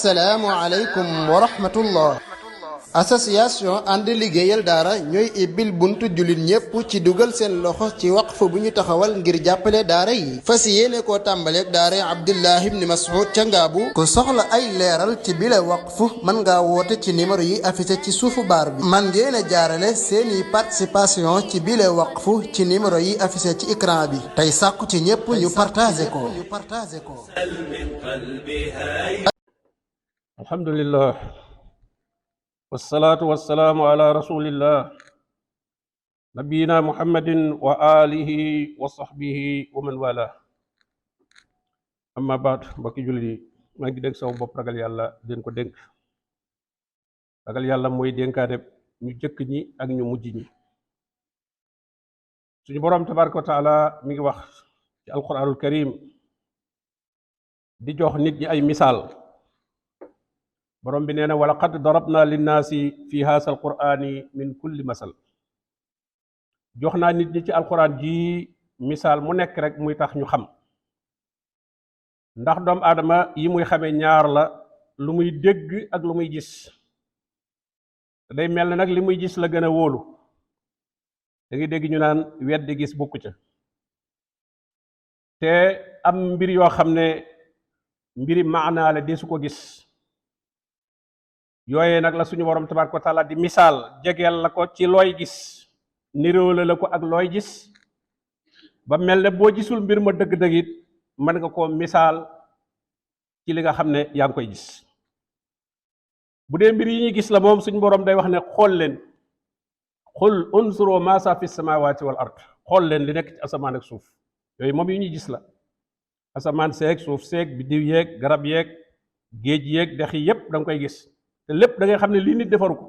assalaamu aleykum wa rahmatullah. association ànd liggéeyal daara ñooy ibbil buntu jullit ñépp ci dugal seen loxo ci waqf bu ñu taxawal ngir jàppale daara yi fas yéene koo tàmbaleeg daara Abdullah ibn Mas'ud ca Ngaabu. ku soxla ay leeral ci bile waqf mën ngaa woote ci numéro yi affiché ci suufu baar bi. man ngeen a jaarale seeni participation ci bile waqf ci numéro yi affiché ci écran bi tey sàkku ci ñépp ñu partagé ko. alhamdulillah wasalaatu wasalaamu ala rasulillah nabiyina muhammadin wa alihi wa sahbihi wa man wala amma baat mbokki jullit yi maa ngi dénk sama bopp ragal yàlla den ko dénk ragal yàlla mooy dénkaane ñu jëkk ñi ak ñu mujj ñi. suñu boroom tabaraka wa taala mi ngi wax ci alquranul karim di jox nit ñi ay misaal. borom bi nee na wa laqad darabna linnaasi fi haasa alqurani min kulli masal. jox naa nit ñi ci alquran ji misaal mu nekk rek muy tax ñu xam ndax doomu aadama yi muy xamee ñaar la lu muy dégg ak lu muy gis. day mel ne nag li muy gis la gën a wóolu. da ngay dégg ñu naan weddi gis bokku ca te am mbir yoo xam ne mbiri maanaa la deesu ko gis. yooye nag la suñu borom tabaaraka wa taala di misaal jegeel la ko ci looy gis niroole la ko ak looy gis ba mel ne boo gisul mbir ma dëgg-dëgg it mën nga koo misaal ci li nga xam ne yaa ngi koy gis. bu dee mbir yi ñuy gis la moom suñu borom day wax ne xool leen xul unsuru ma sa fi samawati wal ard xool leen li nekk ci asamaan ak suuf yooyu moom yi ñuy gis la. asamaan seeg suuf seeg biddiw yeeg garab yeeg géej yeeg dex yi yépp da nga koy gis te lépp da ngay xam ne lii nit defaru ko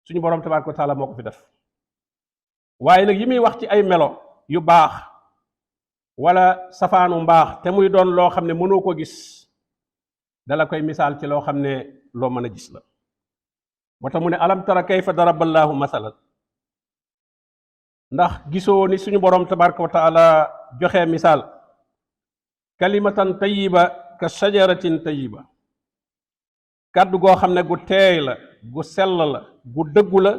suñu borom tabaaraka wa taala moo ko fi def. waaye nag yi muy wax ci ay melo yu baax wala safaanu mbaax te muy doon loo xam ne mënoo ko gis dala koy misaal ci loo xam ne loo mën a gis la. moo tax mu ne alam tara kayfa daraballaahu masalan. ndax gisoo ni suñu borom tabaaraka wa taala joxe misaal kalimatan tayyiba ka shajaratin tayyiba. kàddu goo xam ne gu teey la gu sell la gu dëggu la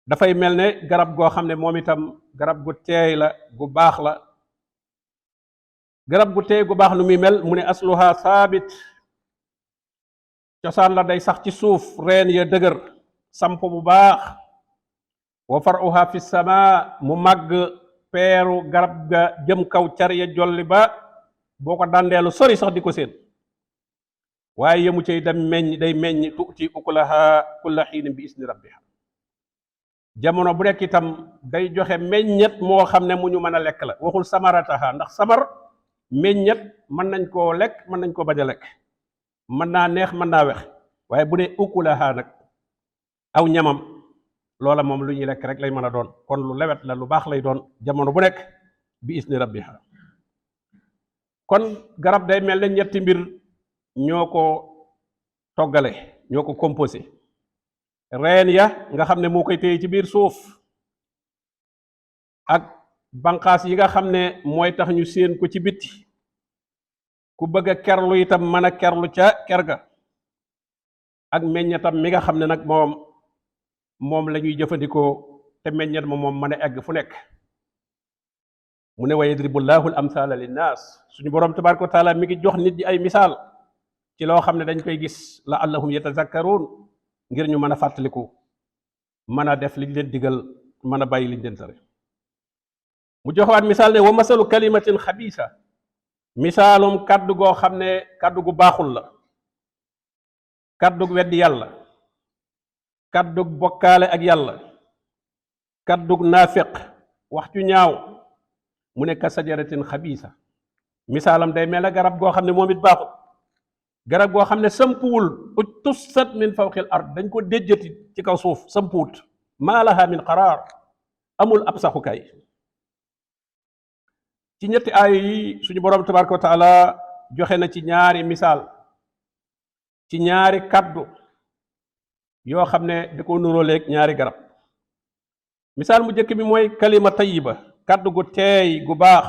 dafay mel ne garab goo xam ne moom itam garab gu teey la gu baax la. garab gu teey gu baax lu muy mel mu ne asluha saabit cosaan la day sax ci suuf reen ya dëgër samp bu baax. wa faruha fi sama mu màgg peeru garab ga jëm kaw car ya jolli ba boo ko dandeelu sori sax di ko seen. waaye yemu cay day meññ tuuti ukulaha kulla xiinin bi isni rabbiha. jamono bu nekk itam day joxe meññet moo xam ne mu ñu mën a lekk la waxul samarataha ndax samar meññet mën nañ koo lekk mën nañ koo bañ a lekk mën naa neex mën naa wex waaye bu ne ukulaha nag aw ñamam loola moom lu ñuy lekk rek lay mën a doon kon lu lewet la lu baax lay doon jamono bu nekk bi isni rabbiha. kon garab day mel ne ñetti mbir ñoo ko toggale ñoo ko composé. reen ya nga xam ne moo koy téye ci biir suuf ak banqaas yi nga xam ne mooy tax ñu séen ko ci bitti ku bëgg a kerlu itam mën a kerlu ca ker ga ak meññetam mi nga xam ne nag moom la ñuy jëfandikoo te meññet ma moom mën a egg fu nekk. mu ne wa yadribullahu al amthala linnaas suñu boroom tabaraka wa taala mi ngi jox nit ñi ay misaal ci loo xam ne dañ koy gis la allahum yatazakkaruun ngir ñu mën a fàttaliku mën a def liñ leen digal mën a bàyyi liñ leen tere. mu joxawaat misaal ne wa masalu kalimatin xabiisa misaalum kaddu goo xam ne kaddu gu baaxul la. kaddu weddi yàlla kaddu bokkaale ak yàlla kaddu naafiq wax ju ñaaw mu ne ka sajaratin xabiisa misaalam day mel ne garab goo xam ne moom it baaxul. garab goo xam ne sampuwul utussat min fawqil ard dañ ko déjjati ci kaw suuf sampuwut maa laha min qaraar amul ab saxukaay. ci ñetti aaya yi suñu boroom tabaraka wa taala joxe na ci ñaari misaal ci ñaari kaddu yoo xam ne da ko nuróoleeg ñaari garab. misaal mu njëkk bi mooy kalima tayyiba kaddu gu teey gu baax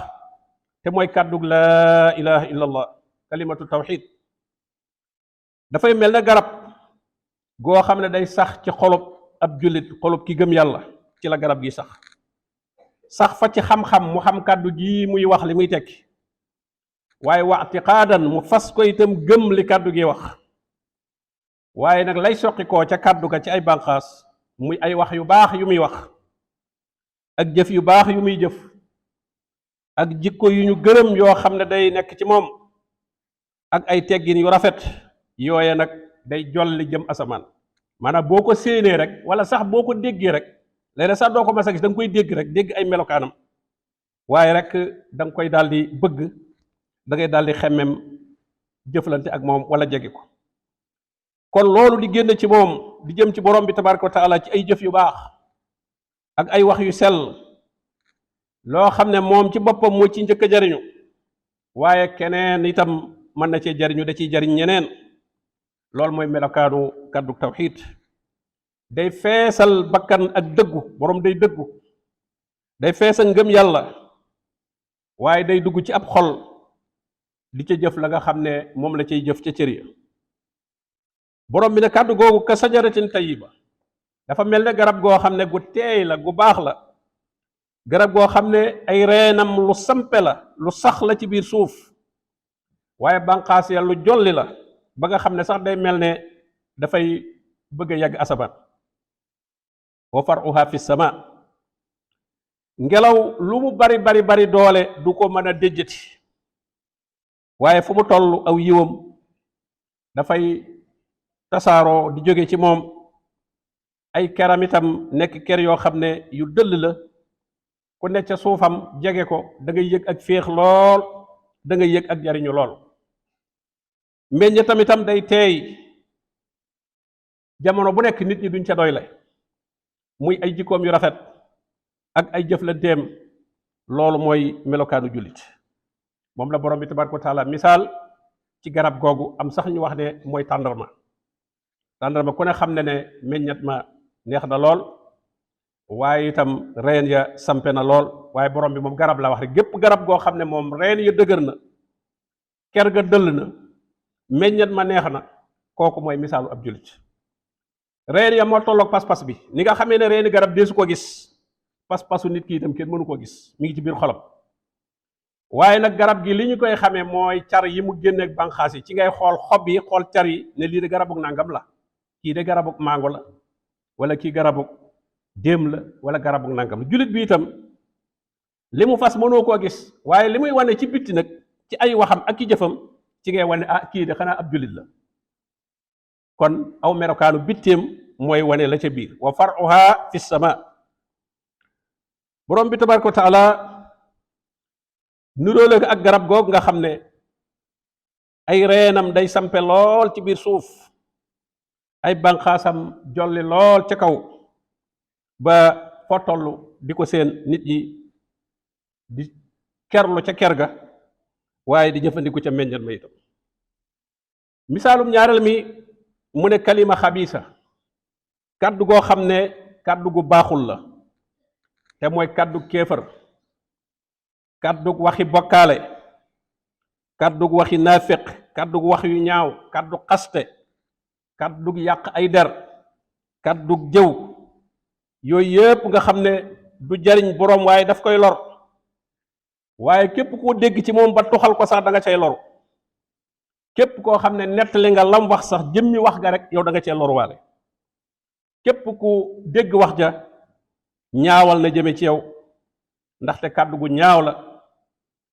te mooy kàddug laa ilaha illa allah kalimatu tawxid dafay mel ne garab goo xam ne day sax ci xolub ab jullit xolub ki gëm yàlla ci la garab gi sax fa ci xam-xam mu xam kàddu gi muy wax li muy tekki waaye wa'tiqaadan mu fas ko itam gëm li kàddu gi wax waaye nag lay soqi koo ca kàddu ga ci ay bànqaas muy ay wax yu baax yu muy wax ak jëf yu baax yu muy jëf ak jikko yu ñu gërëm yoo xam ne day nekk ci moom ak ay teggin yu rafet yooye nag day jolli jëm asamaan maanaam boo ko séenee rek wala sax boo ko déggee rek léeg-léeg sax doo ko mas a gis da nga koy dégg rek dégg ay melokaanam waaye rek da nga koy daal di bëgg da ngay daal di xemmem jëflante ak moom wala jege ko kon loolu di génn ci moom di jëm ci borom bi tabaraka wa taala ci ay jëf yu baax ak ay wax yu sell loo xam ne moom ci boppam moo ci njëkk a jariñu waaye keneen itam mën na cee jariñu da ciy jariñ ñeneen loolu mooy melokaanu kàddu tawxiid day feesal bakkan ak dëggu borom day dëggu day feesal ngëm yàlla waaye day dugg ci ab xol di ca jëf la nga xam ne moom la cay jëf ca cër ya borom bi ne kàddu googu ka sajaratin tayyiba dafa mel ne garab goo xam ne gu teey la gu baax la garab goo xam ne ay reenam lu sampe la lu sax la ci biir suuf waaye bànqaas ya lu jolli la ba nga xam ne sax day mel ne dafay bëgg a yàgg asamaan wa far'uha fi sama ngelaw lu mu bari bari bari doole du ko mën a déjjati waaye fu mu toll aw yiwam dafay tasaaroo di jóge ci moom ay keram itam nekk ker yoo xam ne yu dëll la ku nekk ca suufam jege ko da ngay yëg ak féex lool da ngay yëg ak jariñu lool meññetam itam day teey jamono bu nekk nit ñi duñ ca doy la muy ay jikkoom yu rafet ak ay jëflanteem loolu mooy melokaanu jullit moom la borom bi tabaraka wa taala misaal ci garab googu am sax ñu wax ne mooy tàndarma ku ne xam ne ne meññet ma neex na lool waaye itam reen ya sampe na lool waaye borom bi moom garab la wax rek gépp garab goo xam ne moom reen ya dëgër na ker ga dëll na meññet ma neex na kooku mooy misaalu ab jullit reen ya moo tolloog pas-pas bi ni nga xamee ne reeni garab deesu ko gis pas-pasu nit ki itam kenn mënu koo gis mi ngi ci biir xolam waaye nag garab gi li ñu koy xamee mooy car yi mu génneeg banqaas yi ci ngay xool xob yi xool car yi ne lii de garabug nangam la kii de garabug mango la wala kii garabug déem la wala garabug nangam la jullit bi itam li mu fas mënoo koo gis waaye li muy wane ci bitti nag ci ay waxam ak ci jëfam ci ngay wane ah kii de xanaa ab jullit la kon aw melokaanu bitteem mooy wane la ca biir wa far'uha fi sama borom bi tabaraka wa taala nuróole ak garab googu nga xam ne ay reenam day sampe lool ci biir suuf ay banqaasam jolli lool ca kaw ba foo toll di ko seen nit ñi di kerlu ca ker ga waaye di jëfandiku ca meññat ma itam misaalum ñaareel mi mu ne kalima xabiisa kàddu goo xam ne kàddu gu baaxul la te mooy kàddu kéefër kàddug waxi bokkaale kàddug waxi naafiq kàddug wax yu ñaaw kàddug xaste kàddug yàq ay der kàddug jëw yooyu yépp nga xam ne du jariñ boroom waaye daf koy lor waaye képp koo dégg ci moom ba tuxal ko sax da nga cay loru képp koo xam ne nettali nga lam wax sax jëmmi wax ga rek yow da nga cee loruwaale képp ku dégg wax ja ñaawal na jëme ci yow ndaxte kàddu gu ñaaw la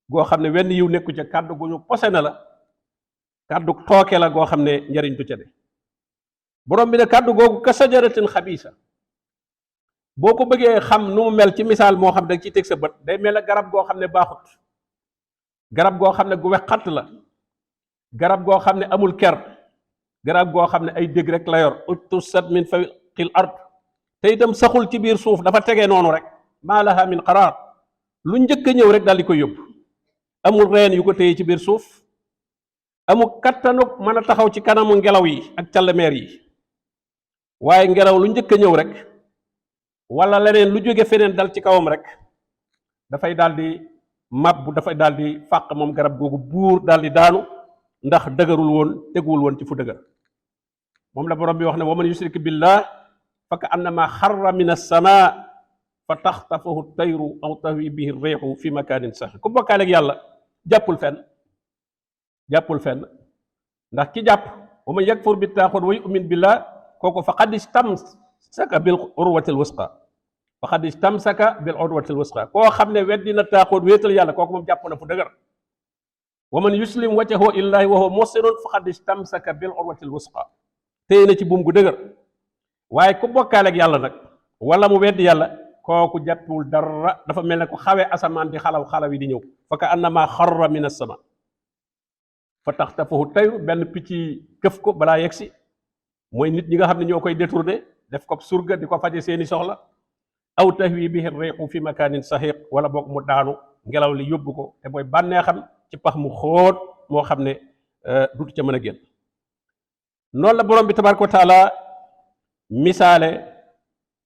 goo xam ne wenn yiw nekku ca kàddu gu ñu posé na la kàddu tooke la goo xam ne njariñ du ca de borom bi ne kàddu googu ka sajaratin xabiisa boo ko bëggee xam nu mu mel ci misaal moo xam ne da nga ciy teg sa bët day mel ne garab goo xam ne baaxut garab goo xam ne gu wexxat la garab goo xam ne amul ker garab goo xam ne ay dégg rek la yor utusat min fawqil ard te itam saxul ci biir suuf dafa tegee noonu rek maa laha min qaraar lu njëkk a ñëw rek daal di koy yóbbu amul reen yu ko téye ci biir suuf amul kattanuk mën a taxaw ci kanamu ngelaw yi ak càllmeer yi waaye ngelaw lu njëkk a ñëw rek wala leneen lu jóge feneen dal ci kawam rek dafay daal di màbb dafay daal di fàq moom garab googu buur daal di daanu ndax dëgërul woon teguwul woon ci fu dëgër moom la borom bi wax ne wa man yushrik billah fa ka annama xarra min as-samaa fa taxtafahu tayru aw tahwi bihi riixu fi makanin saxiq ku bokkaaleeg yàlla jàppul fenn ndax ki jàpp wa man yakfur bi taaxut wa yu'min billah kooku faqad istamsaka bil urwatil wusqa faqad istamsaka bil urwatil wusqa koo xam ne weddi na taaxut wéetal yàlla kooku moom jàpp na fu dëgër wa man yuslim wajhahu illahi wa huwa muhsinun faqad istamsaka bil urwatil wusqa téye na ci buum gu dëgër waaye ku bokkaaleeg yàlla nag wala mu weddi yàlla kooku jàppul dara dafa mel ne ku xawee asamaan di xalaw yi di ñëw fa ka annama xarra min as-sama fa taxtafahu tayru benn picc këf ko balaa yegsi mooy nit ñi nga xam ne ñoo koy détourné def ko surga di ko faje seeni soxla aw tahwi bihi riixu fi makanin saxiq wala boog mu daanu ngelaw li yóbbu ko te mooy bànneexam ci pax mu xóot moo xam ne dutu ca mën a génn noonu la borom bi tabaraka wa taala misaale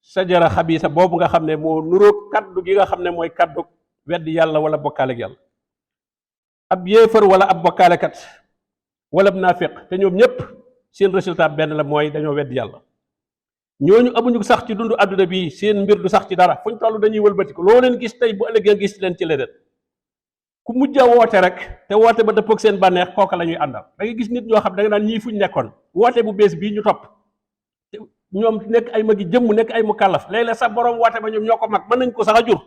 sajara xabiisa boobu nga xam ne moo nuróog kaddu gi nga xam ne mooy kaddu weddi yàlla wala bokkaaleeg yàlla ab yéefar wala ab bokkaalekat wala ab naafiq te ñoom ñëpp seen résultat benn la mooy dañoo weddi yàlla ñooñu amuñu sax ci dundu àdduna bi seen mbir du sax ci dara fuñ toll dañuy wëlbatiku loo leen gis tey bu ëllëgee gis leen ci leneen ku mujj a woote rek te woote ba dëppoog seen bànneex kooka la ñuy àndal da ngay gis nit ñoo xam da nga naan ñii fuñ nekkoon woote bu bees bii ñu topp ñoom nekk ay magi jëmm nekk ay mukallaf léeg-léeg sax borom woote ba ñoom ñoo ko mag mën nañ ko sax a jur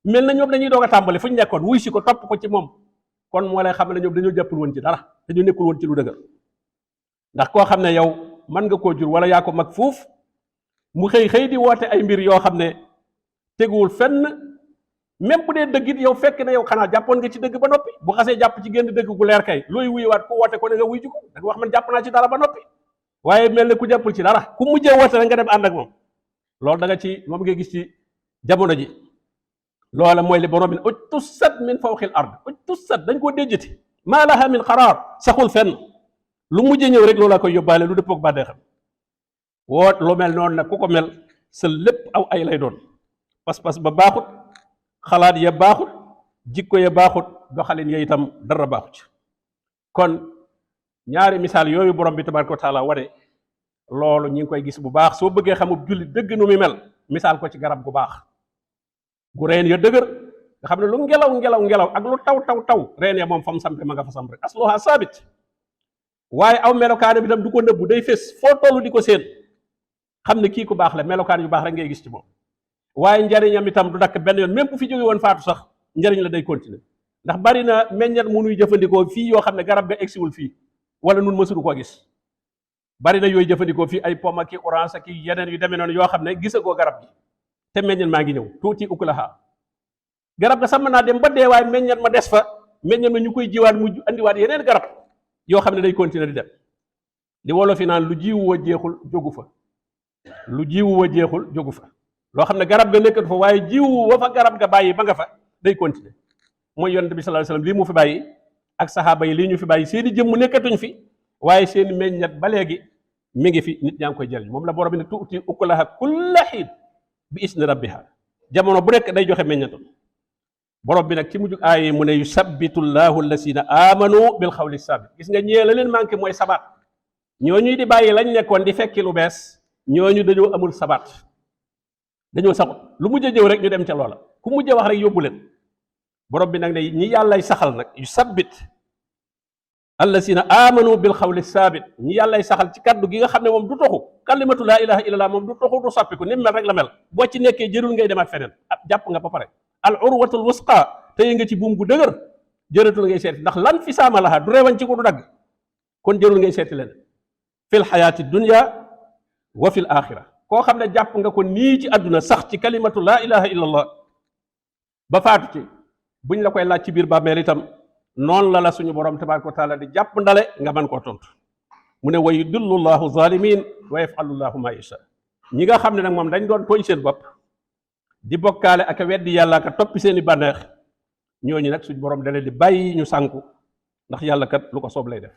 mel na ñoom dañuy doog a tàmbali fuñ nekkoon wuy si ko topp ko ci moom kon moo lay xam ne ñoom dañoo jàppul woon ci dara dañoo nekkul woon ci lu dëgër ndax koo xam ne yow mën nga koo jur wala yaa ko mag fuuf mu xëy di woote ay mbir yoo xam ne teguwul fenn même bu dee dëgg it yow fekk na yow xanaa jàppoon nga ci dëgg ba noppi bu xasee jàpp ci génn dëgg gu leer kay looy wuyuwaat ku woote ko ne nga wuy ji ko da nga wax man jàpp naa ci dara ba noppi waaye mel ne ku jàppul ci dara ku mujjee woote rek nga dem ànd ak moom loolu da nga ci moom nga gis ci jamono ji loola mooy li borom bi ne ujtussat min fawqil ard ujtussat dañ koo déjjati maa laha min qaraar saxul fenn lu mujjee ñëw rek loolaa koy yóbbaale lu dëppoog bàddee xam woot lu mel noonu nag ku ko mel sa lépp aw ay lay doon pas-pas ba baaxut xalaat ya baaxut jikko ya baaxut doxalin ya itam dara baaxut ci kon ñaari misaal yooyu borom bi tabaraka wa taala wane loolu ñi ngi koy gis bu baax soo bëggee xamub julli dëgg nu muy mel misaal ko ci garab gu baax gu reen ya dëgër nga xam ne lu ngelaw ak lu taw reen ya moom fam sampe ma nga fa samp rek asluha saabit waaye aw melokaane bi tam du ko nëbbu day fés foo tollu di ko séen xam ne kii ku baax la melokaan yu baax rek ngay gis ci moom waaye njariñam itam du dakk benn yoon même bu fi jóge woon faatu sax njariñ la day continuer ndax bari na meññet mu nuy jëfandikoo fii yoo xam ne garab ga egsiwul fii wala nun mësunu koo gis bari na yooyu jëfandikoo fii ay pomme ki orange ki yeneen yu demee noonu yoo xam ne gisagoo garab gi te meññet maa ngi ñëw tuuti ukulaha garab ga sax mën naa dem ba dee waaye meññet ma des fa meññet ma ñu koy jiwaat mu andiwaat yeneen garab yoo xam ne day continuer di dem li wolof fi naan lu jiwu wa jeexul jógu fa lu jiwu wa jeexul jógu fa loo xam ne garab ga nekkatu fa waaye jiwu wa fa garab ga bàyyi ba nga fa day continuer mooy yonent bi sallallahu alayhi wasallam lii mu fi bàyyi ak saxaaba yi lii ñu fi bàyyi seeni jëmm nekkatuñ fi waaye seeni meññet ba léegi mi ngi fi nit ñaa ngi koy jëriñ moom la borom bi ne tuuti ukulaha kulla xiin bi isni rabbiha jamono bu nekk day joxe meññetam borom bi nag ci mujj aay yi mu ne yusabbitu llahu allasina amanu bil xawli sabit gis nga ñee la leen manqué mooy sabaat ñooñuy di bàyyi lañ nekkoon di fekki lu bees ñooñu dañoo amul sabaat dañoo saxut lu mujj ñëw rek ñu dem ca loola ku mujj wax rek yóbbu leen borom bi nag ne ñi yàllay saxal nag yusabbit allasina amanu bil xawli sabit ñi yàllay saxal ci kaddu gi nga xam ne moom du toxu kalimatu laa ilaha illallah moom du toxu du soppiku ni mel rek la mel boo ci nekkee jërul ngay demaat feneen jàpp nga ba pare al urwatul wusqa tey nga ci buum gu dëgër jëratul ngay seeti ndax lan fi saama laha du reewañ ci ko du dagg kon jërul ngay seeti leen fil xayaati dunya wa fil axira koo xam ne jàpp nga ko nii ci àdduna sax ci kalimatu laa ilaha illallah ba faatu ci buñ la koy laaj ci biir bàmmeel itam noonu la suñu borom tabaraka wa taala di jàpp ndale nga mën koo tontu mu ne wa yudillu llahu zalimin wa yafalu llahu ma yasha ñi nga xam ne nag moom dañ doon tooñ seen bopp di bokkaale ak a weddi yàlla ak a toppi seeni bànneex ñooñu nag suñu borom dalee di bàyyi ñu sànku ndax yàlla kat lu ko soob lay def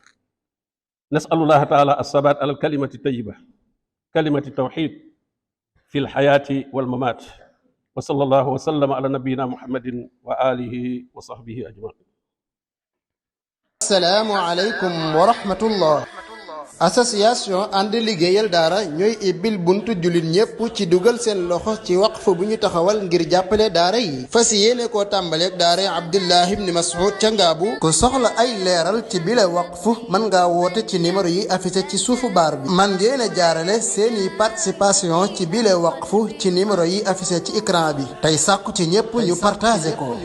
nasalullaha taala assabat ala alkalimati tayiba kalimati tawxid fi lxayaati walmamat wa sallallahu wa sallama ala nabiyina muhammadin wa alihi wa sahbihi ajmain assalaamu aleykum wa rahmatullah association ànd liggéeyal daara ñooy ibbil buntu jullit ñépp ci dugal seen loxo ci waqf bu ñu taxawal ngir jàppale daara yi fas yéene koo tàmbaleeg daara Abdullah ibn Mas'ud ca Ngaabu ku soxla ay leeral ci bile waqf mën ngaa woote ci numéro yi affiché ci suufu baar bi man ngeen a jaarale seeni participation ci bile waqf ci numéro yi affiché ci écran bi tey sàkku ci ñépp ñu partagé ko